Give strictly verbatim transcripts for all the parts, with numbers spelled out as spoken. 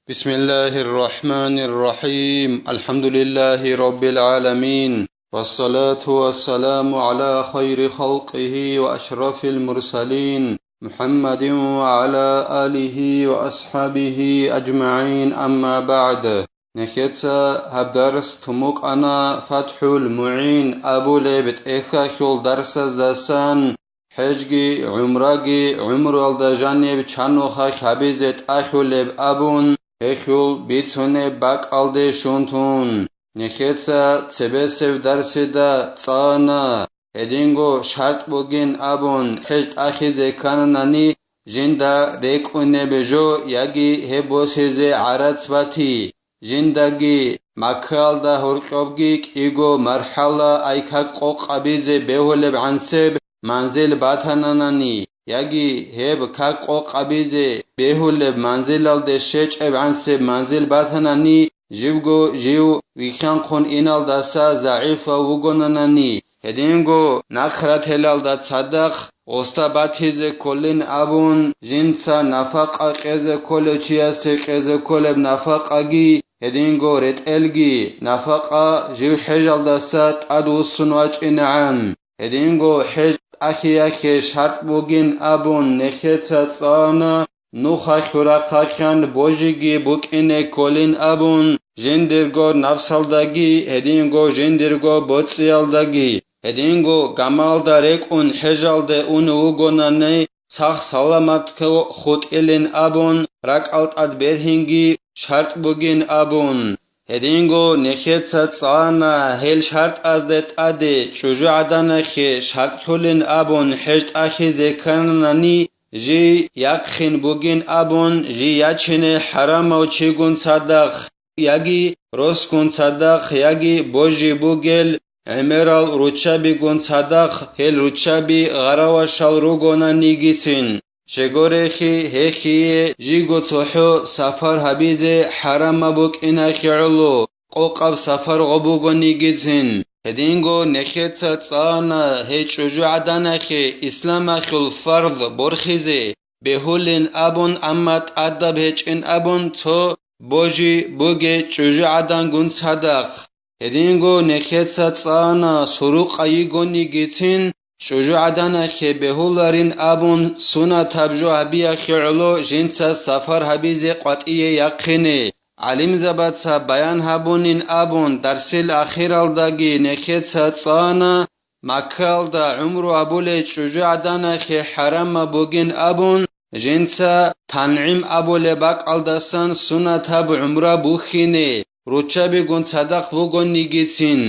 بسم الله الرحمن الرحيم. الحمد لله رب العالمين. والصلاة والسلام على خير خلقه وأشرف المرسلين محمد وعلى آله وأصحابه أجمعين. أما بعد. Нехеца гьаб дарс тумукъана ФатхӀул МугӀин абулеб тӀехьалъул дарсаздасан, хӀежги гӀумраги гӀумруялда жаниб чанухъа хабизе тӀалъулеб абун, гьелъул бицунеб бакӀалде щун тун. Нехеца цебесеб дарсида цӀана, гьединго шартӀ бугин абун хӀеж тӀахизе ккананани, жинда рекӀунеб жо яги гьеб босизе гӀарац бати, жиндаги Маккаялда гьоркьобги кӀиго мархӀала ай как къокъабизе бегьулеб гӀансеб манзил батананани, яги гьеб как къокъабизе бегьулеб манзилалде щечӀеб гӀансеб манзил батанани, живго жив вихьанхъун иналдаса загӀипав вугонанани, гьединго нахърателалда цадахъ оста батизе кколин абун, жинца нафакъа кьезе кколев чиясе кьезе кколеб нафакъаги, гьединго ретӀелги нафакъа жив хӀежалдаса тӀадвуссун вачӀинегӀан. Гьединго хӀеж тӀахьиялъе шартӀ бугин абун нехеца цӀана, нухалъ рахъалъан божиги букӀине кколин абун, жиндирго напсалдаги, гьединго жиндирго боцӀиялдаги, гьединго гамалда рекӀун хӀежалде ун вугонани, сах-саламат хутӀилин абун, ракӀал тӀад бергьинги шартӀ бугин абун. Гьединго нехеца цӀана гьел шартӀазде тӀаде чӀужугӀаданахъе шартӀлъулин абун хӀеж тӀахьизе ккананани, жий яхъин бугин абун, жий ячине хӀарамав чигун цадахъ, яги росгун цадахъ, яги божи бугел гӀемерал руччабигун цадахъ, гьел руччаби гъаравашал ругонанигицин. Щегорехи гьехие жиго цохӀо сафар гьабизе хӀарамаб букӀинахи гӀоло, къокъаб сафар гъо бугонигицин. Гьединго нехеца цӀана гьей чӀужугӀаданахъе исламалъул фард борхизе бегьулин абун, амма тӀадаб гьечӀин абун цо божи буге чӀужугӀадангун цадахъ. Гьединго нехеца цӀана сурукъа йигонигицин, чӀужугӀаданахъе бегьуларин абун, сунатаб жо гьабиялъе гӀоло жинца сафар гьабизе къватӀие яхъине. ГӀалимзабаца баян гьабунин абун, дарсил ахиралдаги нехеца цӀана, Маккаялда гӀумру абулей чӀужугӀаданахъе хӀарамаб бугин абун, жинца ТангӀим абулеб бакӀалдасан сунатаб гӀумра бухьине, руччабигун цадахъ бугонигицин.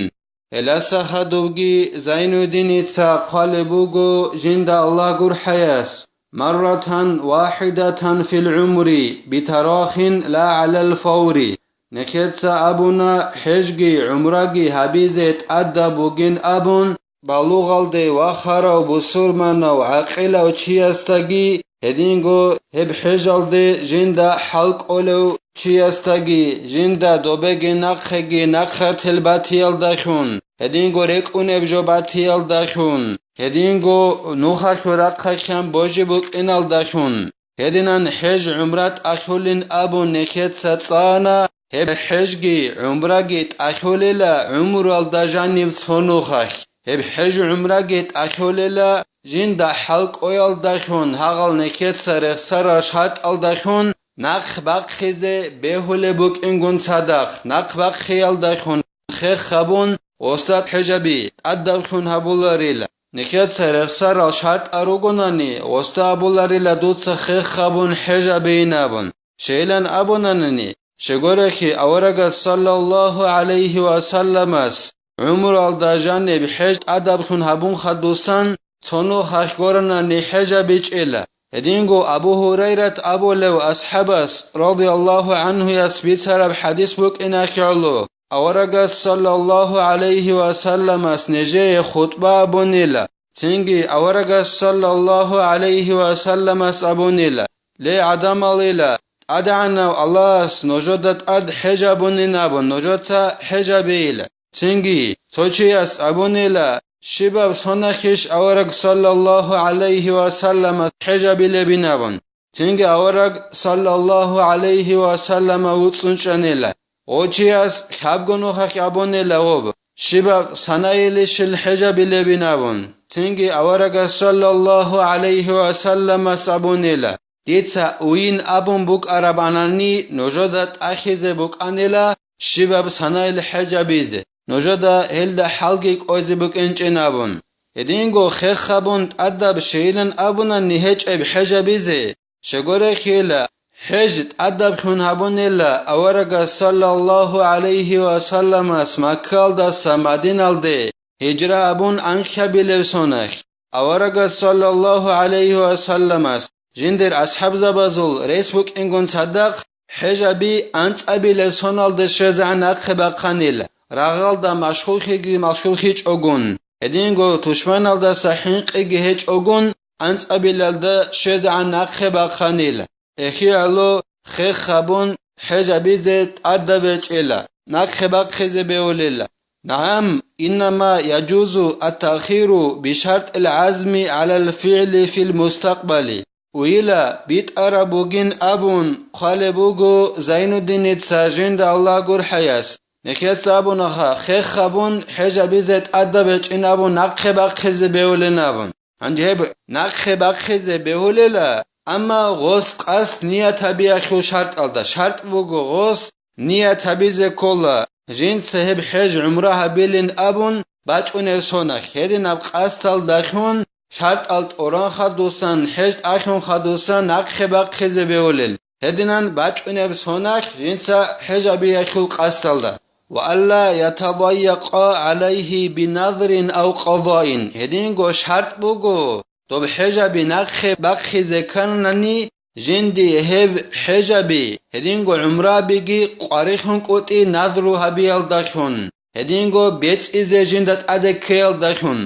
Гьеласа хадубги Зайнуддиница хъвалеб буго жинда Аллагь гурхӀаяс: «Марратан вахидатан фил гӀумри, битарахин ла гӀалал фаври». Нехеца абуна, хӀежги гӀумраги гьабизе тӀадаб бугин абун, балугъалде вахарав бусурманав гӀакъилав чиясдаги, гьединго гьеб хӀежалде жинда хӀал кӀолев чиясдаги, жинда добеги нахъеги нахърател батиялдалъун, гьединго рекӀунеб жо батиялдалъун, гьединго нухалъ рахъалъан божи букӀиналдалъун. Гьединан хӀеж-гӀумра тӀалъулин абун нехеца цӀана, гьеб хӀежги гӀумраги тӀалъулела гӀумруялда жанив цо нухалъ. Гьеб хӀеж-гӀумраги тӀалъулела жинда хӀал кӀоялдалъун, гьагъал нехеца рехсарал шартӀалдалъун нахъ бахъизе бегьулеб букӀингун цадахъ, нахъ бахъиялдалъун хех гьабун, осда хӀежаби тӀадаблъун гьабуларила. Нехеца рехсарал шартӀал ругонани, осда абуларила дуца хех гьабун хӀежабейин абун. Щайилан абунанани, щегорехи аварагас саллаллагьу гӀалайгьи ва салламас гӀумруялда жаниб хӀеж тӀадаблъун гьабун хадусан, цо нухалъ гуронани хӀежабичӀила. Гьединго Абу Гьурайрат абулев асхӀабас, радияллагьу гӀанхуяс, бицараб хӀадис букӀинахъе гӀоло, аварагас саллаллагьу гӀалайгьи ва салламас нижее хутӀба абунила, цинги аварагас саллаллагьу гӀалайгьи ва салламас абунила: «Ле, гӀадамалила, ТӀадегӀанав Аллагьас нужода тӀад хӀежабунин абун, нужеца хӀежабейила». Цинги цо чияс абунила: «Щибаб сонахъищ авараг саллаллагьу гӀалайгьи ва салламас хӀежабилебин?» абун. Цинги авараг, саллаллагьу гӀалайгьи ва саллама, вуцӀцӀун чӀанила. Гъов чияс лъабго нухалъ абунила гъоб, щибаб санаялъ хӀежабилебин абун. Цинги аварагас, саллаллагьу гӀалайгьи ва салламас, абунила: «Дица уйин абун букӀарабанани, нужеда тӀахьизе букӀанила щибаб санаялъ хӀежабизе, нужеда гьелда хӀалги кӀвезе букӀинчӀин», абун. Гьединго хех гьабун тӀадаб щейилан абунани гьечӀеб хӀежабизе, щегорехъила, хӀеж тӀадаблъун гьабунила аварагас, саллаллагьу гӀалайгьи ва салламас, Маккаялдаса Мадиналде гьижра абун анкьабилеб соналъ. Аварагас, саллаллагьу гӀалайгьи ва салламас, жиндир асхӀабзабазул рес букӀингун цадахъ, хӀежаби анцӀабилеб соналде щвезегӀан нахъе бахъанила, рагъалда машгъуллъиги машгъуллъичӀогун, гьединго тушманалдаса хӀинкъиги гьечӀогун, анцӀабилалда щвезегӀан нахъе бахъанила. Эхиялъ хех гьабун хӀежабизе тӀадаб гьечӀила, нахъе бахъизе бегьулила. НагӀам, иннама яжузу ат-таъхиру бишартӀил гӀазми гӀалал фигӀли фил мустакъбали. Уйила битӀараб бугин абун хъвалеб буго Зайнуддиница, жинда Аллагь гурхӀаяс. Нехеца абунаха, хех гьабун хӀежабизе тӀадаб гьечӀин абун нахъе бахъизе бегьулин абун. Гьанже гьеб нахъе бахъизе бегьулела, амма гъос къасд ният гьабиялъул шартӀалда. ШартӀ буго, гъос ният гьабизе ккола, жинца гьеб хӀеж-гӀумра гьабилин абун бачӀунеб соналъ, гьединаб къасдалдалъун, шартӀал тӀоран хадусан, хӀеж тӀалъун хадусан нахъе бахъизе бегьулел, гьединан бачӀунеб соналъ жинца хӀеж гьабиялъул къасдалда. «Ва алла ятадайякъа гӀалайгьи биназрин ав къазаин», гьединго шартӀ буго, доб хӀежаби нахъе бахъизе кканани, жинди гьеб хӀежаби, гьединго гӀумрабиги къварилъун кӀутӀи назру гьабиялдалъун, гьединго бецӀизе жинда тӀаде ккеялдалъун.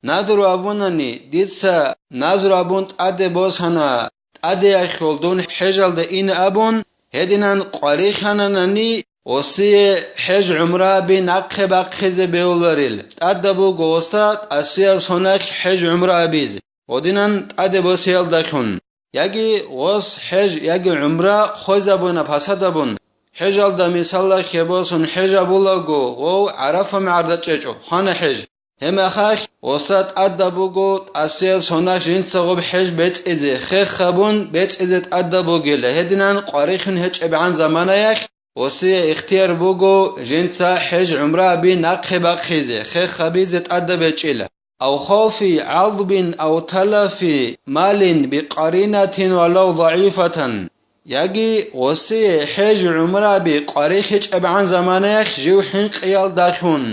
Назру абунани, дица назру абун тӀаде босана, тӀадеялъул дун хӀежалда ин абун, гьединан къварилъананани, гъосие хӀеж-гӀумра аби нахъе бахъизе бегьуларел, тӀадаб буго гъоса тӀасияб соналъ хӀеж-гӀумра абизе, гьединан тӀаде босиялдалъун. Яги гъос хӀеж яги гӀумра хвезабуна пасадабун, хӀежалда мисалалъе босун хӀеж абулаго, гъов ГӀарафа мегӀерда чӀечӀо, хвана хӀеж. Гьеб мехалъ гъоса тӀадаб буго тӀасияб соналъ жинца гъоб хӀеж бецӀизе, хех гьабун бецӀизе тӀадаб бугила, гьединан къварилъун гьечӀебгӀан заманаялъ гъосие ихтияр буго жинца хӀеж-гӀумра аби нахъе бахъизе, хех гьабизе тӀадаб гьечӀила. Ав хавфи гӀазбин ав талафи малин бикъаринатин валав загӀифатан. Яги гъосие хӀеж-гӀумра аби къварилъичӀебгӀан заманаялъ жив хӀинкъиялдалъун,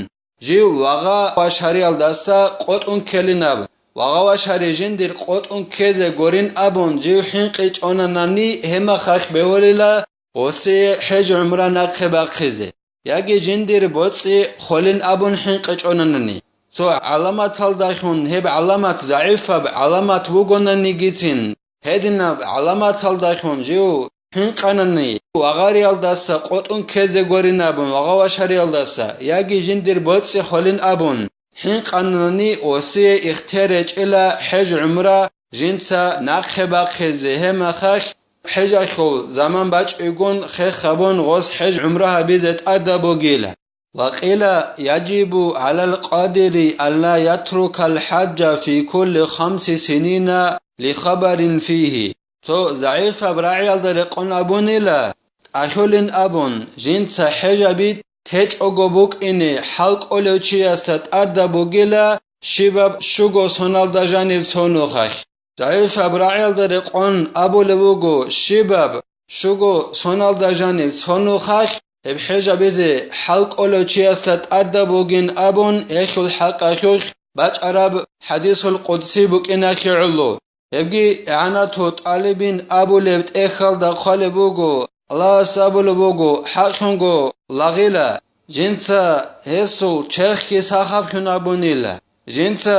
жив вагъа-вашариялдаса къотӀун ккелинаб, вагъа-вашари жиндир къотӀун ккезе гурин абун жив хӀинкъичӀонанани, гьеб мехалъ бегьулила гъосие хӀеж-гӀумра нахъе бахъизе, яги жиндир боцӀи холин абун хӀинкъичӀонанани. Цо гӀаламаталдалъун гьеб гӀаламат загӀипаб гӀаламат вугонанигицин, гьединаб гӀаламаталдалъун жив хӀинкъанани, вагъариялдаса къотӀун ккезе гурин абун, вагъа-вашариялдаса, яги жиндир боцӀи холин абун хӀинкъанани, гъосие ихтияр гьечӀила хӀеж-гӀумра жинца нахъе бахъизе, гьеб мехалъ хӀежалъул заман бачӀигун хех гьабун гъос хӀеж-гӀумра гьабизе тӀадаб бугила. Ва къила яжибу гӀалал къадири алла ятрукал хӀажжа фи кулли хамси синина лихабарин фигьи. Цо загӀипаб рагӀиялда рекъон абунила, тӀалъулин абун, жинца хӀежаби течӀого букӀине хӀал кӀолев чиясда тӀадаб бугила щибаб щуго соналда жанив цо нухалъ. ЗагӀипаб рагӀиялда рекъон абулеб буго, щибаб щуго соналда жанив цо нухалъ гьеб хӀежабизе хӀал кӀолев чиясда тӀадаб бугин абун, гьелъул хӀакъалъулъ бачӀараб хӀадисул къудси букӀиналъе гӀоло. Гьебги игӀанату тӀалибин абулеб тӀехьалда хъвалеб буго, Аллагьас абулеб буго, хӀакълъунго лагъила, жинца гьесул черхги сахаблъун абунила, жинца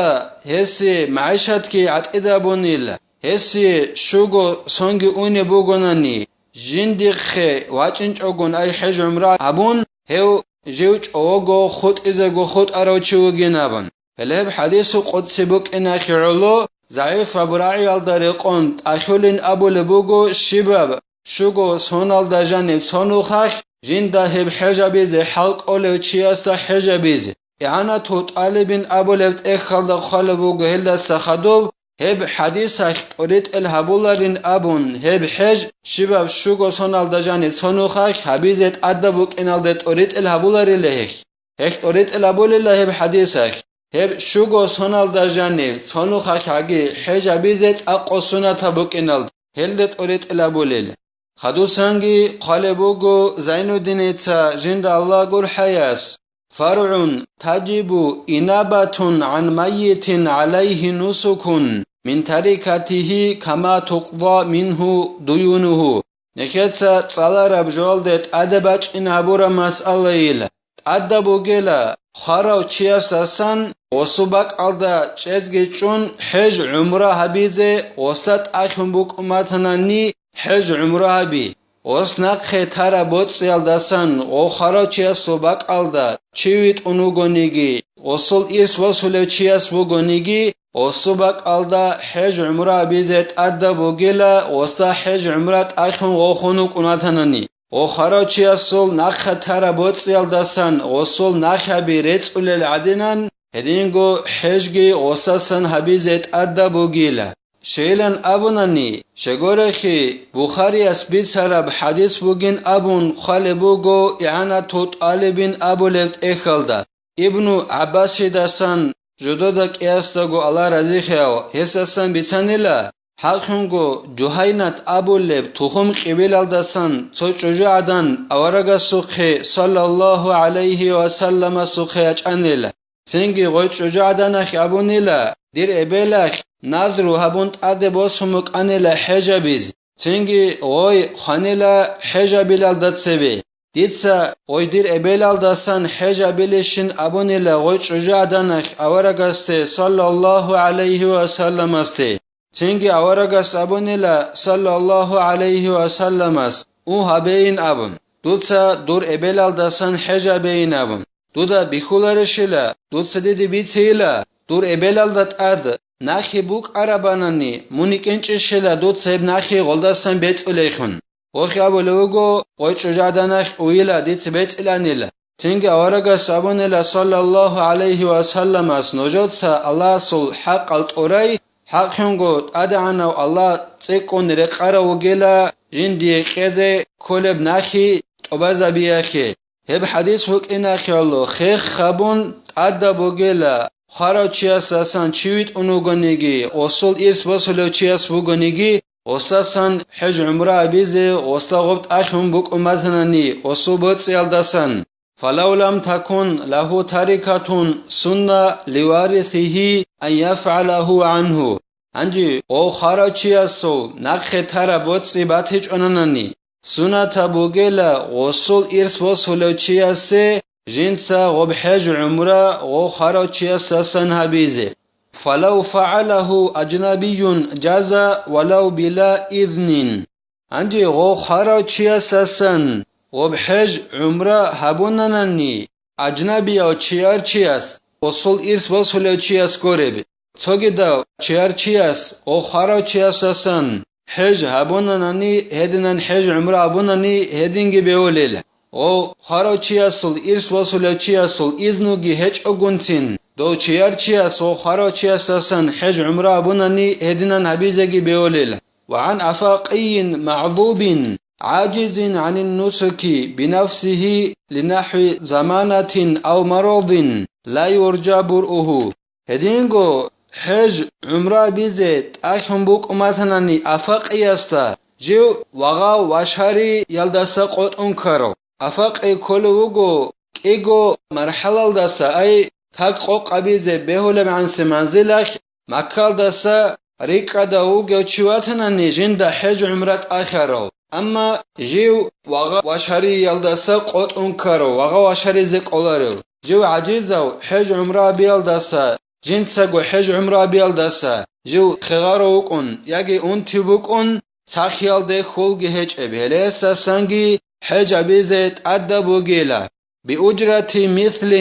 гьесие магӀишатги гӀатӀидабунила, гьесие щуго сонги унеб бугонани, жиндихъе вачӀинчӀогун ай хӀеж-гӀумра абун, гьев жив чӀого хутӀизего хутӀарав чи вугин абун. Гьеле гьеб хӀадису къудси букӀиналъе гӀоло, загӀипаб рагӀиялда рекъон тӀалъулин абулеб буго щибаб щуго соналда жаниб цо нухалъ жинда гьеб хӀеж гьабизе хӀал кӀолев чиясда хӀеж гьабизе. ИгӀанату тӀалибин абулеб тӀехьалда хъвалеб буго гьелдаса хадуб, гьеб хӀадисалъ тӀоритӀел гьабуларин абун, гьеб хӀеж щибаб щуго соналда жаниб цо нухалъ гьабизе тӀадаб букӀиналде тӀоритӀел гьабуларила гьелъ. Гьелъ тӀоритӀел гьабулила гьеб хӀадисалъ, гьеб щуго соналда жаниб цо нухалъ гьаги хӀеж гьабизе цӀакъго сунатаб букӀиналда, гьелде тӀоритӀел гьабулел. Хадусанги хъвалеб буго Зайнуддиница жинда Аллагь гурхӀаяс: «ФаргӀун тажибу инабатун гӀан майитин гӀалайгьи нусукун мин тарикатигьи кама тукъда мингьу дуюнугьу». Нехеца цӀалараб жоялде тӀаде бачӀин гьабураб масъалайила. ТӀадаб бугела, хварав чиясасан гъосу бакӀалда чӀезги чӀун хӀеж гӀумра гьабизе гъосда тӀалъун букӀун батанани хӀеж гӀумра гьаби. Гъос нахъе тараб боцӀиялдасан гъо хварав чиясул бакӀалда чи витӀун вугониги, гъосул ирс босулев чияс вугониги, гъосул бакӀалда хӀеж гӀумра гьабизе тӀадаб бугела, гъосда хӀеж гӀумра тӀалъун гъохун вукӀун ватанани. Гъо хварав чиясул нахъа тараб боцӀиялдасан гъосул нахъаби рецӀулел гӀадинан, гьединго хӀежги гъосасан гьабизе тӀадаб бугила. Щайилан абунани, щегорехи, Бухарияс бицараб хӀадис бугин абун хъвалеб буго ИгӀанату тӀалибин абулеб тӀехьалда. Ибну ГӀаббасидасан, жодода кӀиясдаго Аллагь разихъав, гьесдасан бицанила, хӀакълъунго Жугьайнат абулеб тухум-къибилалдасан цо чӀужугӀадан аварагасухъе саллаллагьу гӀалайгьи ва салламасухъе ячӀанила. Цинги гъой чӀужугӀаданалъ абунила, дир эбелалъ назру гьабун тӀаде босун букӀанила хӀеж гьабиз. Цинги гъой хванила хӀеж гьабилалда цебе. Дица гъой дир эбелалдасан хӀеж гьабилищин абунила гъой чӀужугӀаданалъ аварагасде саллаллагьу гӀалайгьи ва салламасде. Цинги аварагас абунила саллаллагьу гӀалайгьи ва салламас, у гьабейин абун, дуца дур эбелалдасан хӀеж гьабейин абун. Дуда бихьуларищила, дуца диде бицейила, дур эбелалда тӀад нахъе букӀарабанани, мун йикӀинчӀищила дуца гьеб нахъе гъолдасан бецӀулейхун. Гъолъ абулев вуго, гъой чӀужугӀаданалъ уйила дица бецӀиланила. Цинги аварагас абунила саллаллагьу гӀалайгьи ва салламас, нужеца Аллагьасул хӀакъал тӀурай, хӀакълъунго ТӀадегӀанав Аллагь цӀикӀкӀун рекъарав вугела жиндие кьезе кколеб нахъе тӀубазабиялъе. Гьеб хӀадис букӀиналъе хех гьабун тӀадаб бугела, хварав чиясасан чи витӀун вугониги, гъосул ирс босулев чияс вугониги, гъосасан хӀеж гӀумра абизе гъосда гъоб тӀалъун букӀун батанани гъосул боцӀиялдасан. فلو لم تكن له تركة سن لوارثه أن يفعله عنه. Гьанже гъов хварав чиясул нахъе тараб боцӀи батичӀонанани, сунатаб бугела гъосул ирс босулев чиясе жинца гъоб хӀеж гӀумра гъов хварав чиясасан гьабизе. فلو فعله أجنبي جاز ولو بلا إذن. Гьанже гъов хварав чиясасан гъоб хӀеж гӀумра гьабунанани, аджнабияв чияр чияс, гъосул ирс босулев чияс гуреб, цогидав чияр чияс гъов хварав чиясасан хӀеж гьабунанани, гьединан хӀеж гӀумра гьабунани гьединги бевулел. Гъов хварав чиясул ирс босулев чиясул изнуги гьечӀогунцин, дов чияр чияс гъов хварав чиясасан хӀеж гӀумра гьабунани гьединан гьабизеги бевулел. وعن أفقي معذوب عاجز عن النسك بنفسه لنحو زمانة أو مرض لا يرجى برؤه. Гьединго хӀеж гӀумра бизе тӀалъун букӀун батанани афакъиясда, жив вагъав вашариялдаса къотӀун ккарав. Афакъи кколев вуго кӀиго мархӀалалдаса, ай, таг къокъабизе бегьулебгӀанси манзилалъ, Маккалдаса рикӀкӀадав вугев чи ватанани жинда хӀеж гӀумра тӀалъарав, амма жив вагъа вашариялдаса къотӀун ккарав, вагъа вашаризе кӀоларев. Жив гӀажизав хӀеж гӀумра абиялдаса, жинцаго хӀеж гӀумра абиялдаса жив хегъарав вукӀун яги унтив букӀун, цахиялде хьулги гьечӀеб, гьелесасанги хӀеж абизе тӀадаб бугила. بأجرة مثل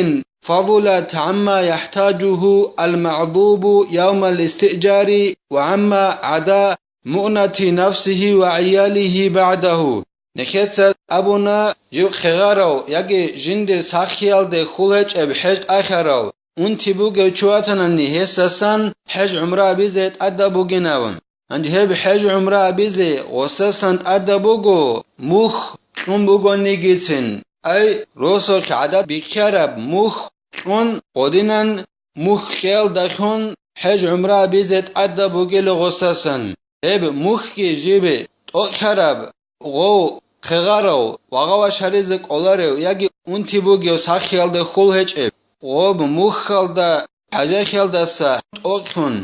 فضلت عما يحتاجه المعذوب يوم الاستئجار وعما عدا مؤنة نفسه وعياله بعده. Нехеца абуна, жив хъегъарав яги жинде сахлъиялде хьул гьечӀеб хӀеж тӀахьарав, унти бугев чи ватанани, гьесасан хӀеж-гӀумра абизе тӀадаб бугин абун. Гьанже гьеб хӀеж-гӀумра абизе гъосасан тӀадаб буго, мухь кьун бугонигицин, ай, росулъ гӀадат бихьараб мухь кьун, гъодинан мухь кьеялдалъун хӀеж-гӀумра абизе тӀадаб бугила гъосасан. Гьеб мухьги жибе тӀокӀлъараб, гъов хъегъарав, вагъа-ваш гьаризе кӀоларев яги унти бугев сахлъиялда хьул гьечӀеб, гъоб мухьалда хӀажахьиялдаса тӀокӀлъун,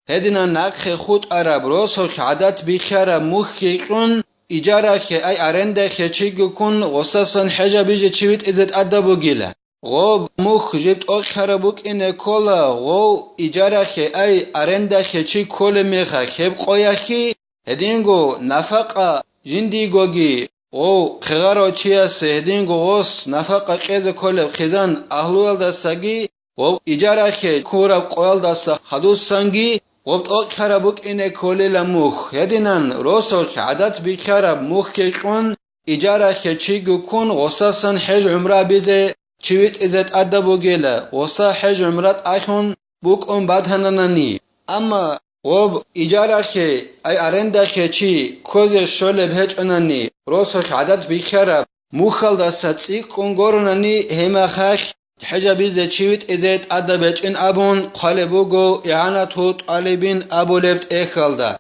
гьединан нахъе хутӀараб, росулъ гӀадат бихьараб мухьги кьун, ижарахъе, ай арендахъе чиги ккун, гъосасан хӀеж абизе чи витӀизе тӀадаб бугила. Гъоб мухь жиб тӀокӀлъараб букӀине ккола, гъов ижарахъе, ай арендахъе чи кколеб мехалъ гьеб къоялъги, гьединго нафакъа жиндигоги, гъов хъегъарав чиясе гьединго гъос нафакъа кьезе кколеб хъизан агьлуялдасаги, гъов ижарахъе ккураб къоялдаса хадусанги гъоб тӀокӀлъараб букӀине кколила мухь. Гьединан росулъ гӀадат бихьараб мухьги кьун, ижарахъе чиги ккун, гъосасан хӀеж-гӀумра абизе чи витӀизе тӀадаб бугила, гъоса хӀеж-гӀумра тӀалъун букӀун батананани. Амма гъоб ижарахъе, ай арендахъе чи ккозе щолеб гьечӀонани, росулъ гӀадат бихьараб мухьалдаса цӀикӀкӀун гуронани, гьеб мехалъ хӀеж абизе чи витӀизе тӀадаб гьечӀин абун хъвалеб буго ИгӀанату ТӀалибин абулеб тӀехьалда.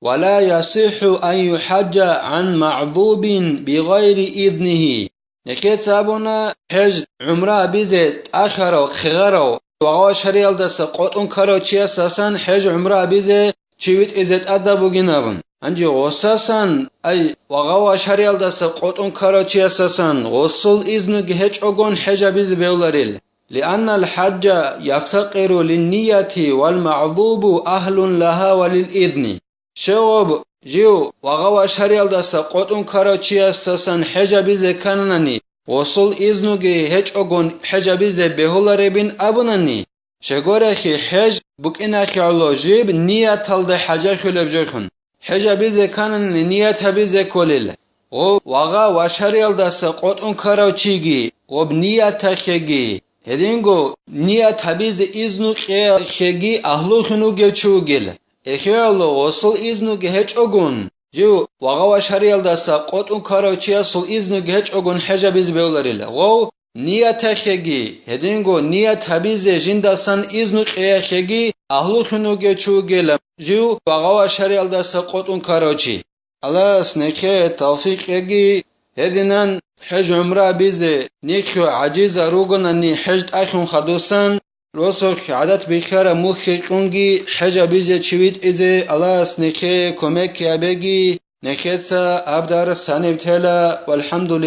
ولا يصح أن يحج عن معذوب بغير إذنه. Нехеца абуна, хӀеж-гӀумра абизе тӀахьарав, хъегъарав, вагъа-ваш гьариялдаса къотӀун ккарав чиясасан хӀеж-гӀумра абизе чи витӀизе тӀадаб бугин абун. Гьанже гъосасан, ай, вагъа-ваш гьариялдаса къотӀун ккарав чиясасан гъосул изнуги гьечӀогун хӀеж абизе бегьуларил. لأن الحج يفتقر للنية والمعذوب أهل لها وللإذن. Щегъоб жив вагъа-ваш гьариялдаса къотӀун ккарав чиясасан хӀеж абизе ккананани, гъосул изнуги гьечӀогун хӀеж абизе бегьуларебин абунани, щегорехъи хӀеж букӀинахъе гӀоло жиб нияталда хӀажахьулеб жохун. ХӀеж абизе кканани ният гьабизе кколел. Гъоб вагъа-ваш гьариялдаса къотӀун ккарав чиги, гъоб ниятахъеги, гьединго ният гьабизе изну кьеяхъеги агьлулъун вугев чи вугел. Эхиялъул гъосул изнуги гьечӀогун, жив вагъа-ваш гьариялдаса къотӀун ккарав чиясул изнуги гьечӀогун хӀеж абизе бегьуларила. Гъов ниятахъеги, гьединго ният гьабизе жиндасан изну кьеяхъеги агьлулъун вугев чи вугела, жив вагъа-ваш гьариялдаса къотӀун ккарав чи. Аллагьас нехее тавфикъ кьеги, гьединан хӀеж-гӀумра абизе нехъе гӀажизал ругонани хӀеж тӀалъун хадусан, росулъ гӀадат бихьараб мухьги кьунги хӀеж абизе чи витӀизе Аллагьас нехее кумекги гьабеги, нехеца аб дарс гьаниб тела, валхӀамдулиллагь.